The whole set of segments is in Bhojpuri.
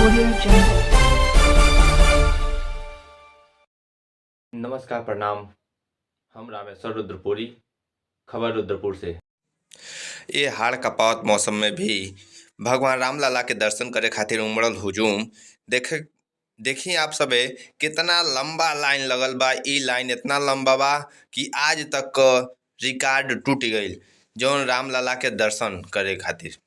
Audio Jungle. नमस्कार, प्रणाम। हम रामेश्वर रुद्रपुरी, खबर रुद्रपुर से। ये हाड़ कपावत मौसम में भी भगवान रामलला के दर्शन करे खातिर उमड़ल हुजूम देखे। देखी आप सबे, कितना लंबा लाइन लगल बा। इ लाइन इतना लंबा बा कि आज तक क रिकॉर्ड टूट गईल, जौन रामलला के दर्शन करे खातिर।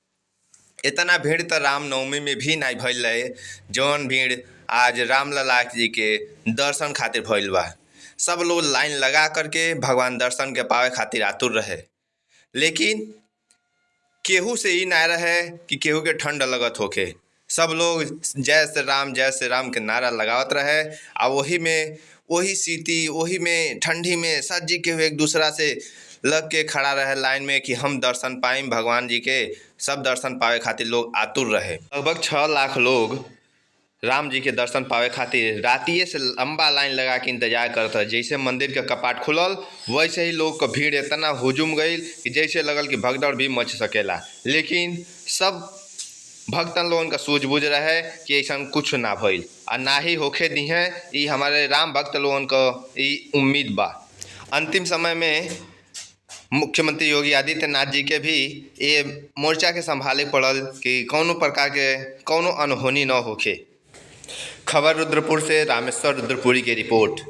इतना भीड़ त रामनवमी में भी नाइ भईल रहे, जौन भीड़ आज रामलला जी के दर्शन खातिर भईल बा। सब लोग लाइन लगा करके भगवान दर्शन के पावे खातिर आतुर रहे, लेकिन केहू से ई ना रहे कि केहू के ठंड लगत होखे। सब लोग जय श्री राम, जय श्री राम के नारा लगावत रहे आ वही में वही सीती, वही में ठंडी में सज्जी केहू एक दूसरा से लग के खड़ा रहे लाइन में कि हम दर्शन पाइम भगवान जी के। सब दर्शन पावे खातिर लोग आतुर रहे। लगभग 6 लाख लोग राम जी के दर्शन पावे खातिर रातिये से लंबा लाइन लगा के इंतजार करत रहे। जैसे मंदिर के कपाट खुलल, वैसे ही लोग क भीड़ इतना हुजूम गईल कि जैसे लगल कि भगदड़ भी मच सकेला, लेकिन सब भक्तन लोगन का सूझबूझ रहे कि ऐसा कुछ ना भइल आ ना ही होखे दिहे। ई हमारे राम भक्त लोगन क ई उम्मीद बा। अंतिम समय में मुख्यमंत्री योगी आदित्यनाथ जी के भी ये मोर्चा के संभाले पड़ल कि कौनो प्रकार के कौनो अनहोनी न होखे। खबर रुद्रपुर से रामेश्वर रुद्रपुरी की रिपोर्ट।